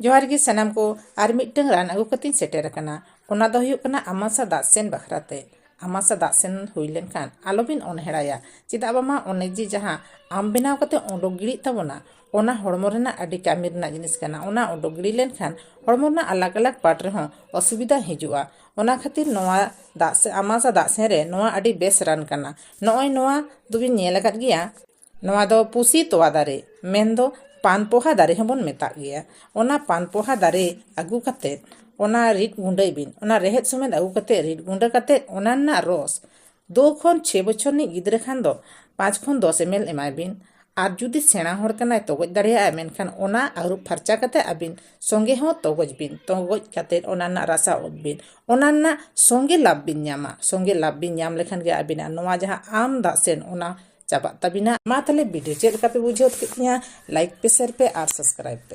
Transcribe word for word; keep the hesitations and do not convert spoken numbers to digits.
ᱡᱚᱦᱟᱨ ᱜᱮ ᱥᱟᱱᱟᱢ ᱠᱚ᱾ ᱟᱨ ᱢᱤᱫᱴᱟᱝ ᱨᱟᱱ ᱟᱹᱜᱩ ᱠᱟᱛᱮᱧ ᱥᱮᱴᱮᱨ ᱟᱠᱟᱱᱟ᱾ ᱚᱱᱟ ᱫᱚ ᱦᱩᱭᱩᱜ ᱠᱟᱱᱟ ᱟᱢᱟᱥᱟ ᱫᱟᱜ ᱥᱮᱱ ᱵᱟᱠᱷᱨᱟ ᱛᱮ᱾ ᱟᱢᱟᱥᱟ ᱫᱟᱜ ᱥᱮᱱ ᱦᱩᱭ ᱞᱮᱱᱠᱷᱟᱱ ᱟᱞᱚᱵᱤᱱ ᱚᱱᱦᱮᱲᱟᱭᱟ᱾ ᱪᱮᱫᱟᱜ ᱵᱟᱝᱢᱟ ᱚᱱᱮ ᱡᱮ ᱡᱟᱦᱟᱸ ᱟᱢ ᱵᱮᱱᱟᱣ ᱠᱟᱛᱮ ᱚᱰᱚᱠ ᱜᱤᱲᱤᱜ ᱛᱟᱵᱚᱱᱟ, ᱚᱱᱟ ᱦᱚᱲᱢᱚ ᱨᱮᱱᱟᱜ ᱟᱹᱰᱤ ᱠᱟᱹᱢᱤ ᱨᱮᱱᱟᱜ ᱡᱤᱱᱤᱥ ᱠᱟᱱᱟ᱾ ᱚᱱᱟ ᱚᱰᱚᱠ ᱜᱤᱲᱤ ᱞᱮᱱᱠᱷᱟᱱ ᱦᱚᱲᱢᱚ ᱨᱮᱱᱟᱜ ᱟᱞᱟᱜᱽ ᱟᱞᱟᱜᱽ ᱯᱟᱨᱴ ᱨᱮᱦᱚᱸ ᱚᱥᱩᱵᱤᱫᱷᱟ ᱦᱤᱡᱩᱜᱼᱟ᱾ ᱚᱱᱟ ᱠᱷᱟᱹᱛᱤᱨ ᱱᱚᱣᱟ ᱫᱟᱜ ᱥᱮ ᱟᱢᱟᱥᱟ ᱫᱟᱜ ᱥᱮᱱ ᱨᱮ ᱱᱚᱣᱟ ᱟᱹᱰᱤ ᱵᱮᱥ ᱨᱟᱱ ᱠᱟᱱᱟ᱾ ᱱᱚᱜᱼᱚᱭ ᱱᱚᱣᱟ ᱫᱚᱵᱤᱱ ᱧᱮᱞ ᱟᱠᱟᱫ ᱜᱮᱭᱟ᱾ ᱱᱚᱣᱟ ᱫᱚ ᱯᱩᱥᱤ ᱛᱚᱣᱟ ᱫᱟᱨᱮ, ᱢᱮᱱᱫᱚ ᱯᱟᱱ ᱯᱚᱦᱟ ᱫᱟᱨᱮ ᱦᱚᱸᱵᱚᱱ ᱢᱮᱛᱟᱜ ᱜᱮᱭᱟ᱾ ᱚᱱᱟ ᱯᱟᱱ ᱯᱚᱦᱟ ᱫᱟᱨᱮ ᱟᱹᱜᱩ ᱠᱟᱛᱮᱫ ᱚᱱᱟ ᱨᱤᱫ ᱜᱩᱸᱰᱟᱹᱭ ᱵᱤᱱ᱾ ᱚᱱᱟ ᱨᱮᱦᱮᱫ ᱥᱚᱢᱮᱛ ᱟᱹᱜᱩ ᱠᱟᱛᱮᱫ ᱨᱤᱫ ᱜᱩᱸᱰᱟᱹ ᱠᱟᱛᱮᱫ ᱚᱱᱟ ᱨᱮᱱᱟᱜ ᱨᱚᱥ ᱫᱩ ᱠᱷᱚᱱ ᱪᱷᱚᱭ ᱵᱚᱪᱷᱚᱨ ᱨᱤᱱᱤᱡ ᱜᱤᱫᱽᱨᱟᱹ ᱠᱷᱟᱱ ᱫᱚ ᱯᱟᱸᱪ ᱠᱷᱚᱱ ᱫᱚᱥ ᱮᱢ ᱮᱞ ᱮᱢᱟᱭ ᱵᱤᱱ᱾ ᱟᱨ ᱡᱩᱫᱤ ᱥᱮᱬᱟ ᱦᱚᱲ ᱠᱟᱱᱟᱭ, ᱛᱚᱜᱚᱡ ᱫᱟᱲᱮᱭᱟᱜᱼᱟᱭ, ᱢᱮᱱᱠᱷᱟᱱ ᱚᱱᱟ ᱟᱹᱨᱩᱵ ᱯᱷᱟᱨᱪᱟ ᱠᱟᱛᱮᱫ ᱟᱹᱵᱤᱱ ᱥᱚᱸᱜᱮ ᱦᱚᱸ ᱛᱚᱜᱚᱡ ᱵᱤᱱ᱾ ᱛᱚᱜᱚᱡ ᱠᱟᱛᱮᱫ ᱚᱱᱟ ᱨᱮᱱᱟᱜ ᱨᱟᱥᱟ ᱚᱛ ᱵᱤᱱ᱾ ᱚᱱᱟ ᱨᱮᱱᱟᱜ ᱥᱚᱸᱜᱮ ᱞᱟᱵᱷ ᱵᱤᱱ ᱧᱟᱢᱟ᱾ ᱥᱚᱸᱜᱮ ᱞᱟᱵᱷ ᱵᱤᱱ ᱧᱟᱢ ᱞᱮᱠᱷᱟᱱ ᱜᱮ ᱟᱹᱵᱤᱱᱟᱜ ᱱᱚᱣᱟ ᱡᱟᱦᱟᱸ ᱟᱢ ᱫᱟᱜ ᱥᱮᱱ, ᱚᱱᱟ ᱪᱟᱵᱟᱜ ᱛᱟᱹᱵᱤᱱᱟ᱾ ᱢᱟ ᱛᱟᱦᱞᱮ ᱵᱷᱤᱰᱤᱭᱳ ᱪᱮᱫ ᱞᱮᱠᱟ ᱯᱮ ᱵᱩᱡᱷᱟᱹᱣ ᱠᱮᱫ ᱛᱤᱧᱟ? ᱞᱟᱭᱤᱠ ᱯᱮ, ᱥᱮᱭᱟᱨ ᱯᱮ ᱟᱨ ᱥᱟᱵᱥᱠᱨᱟᱭᱤᱵ ᱯᱮ᱾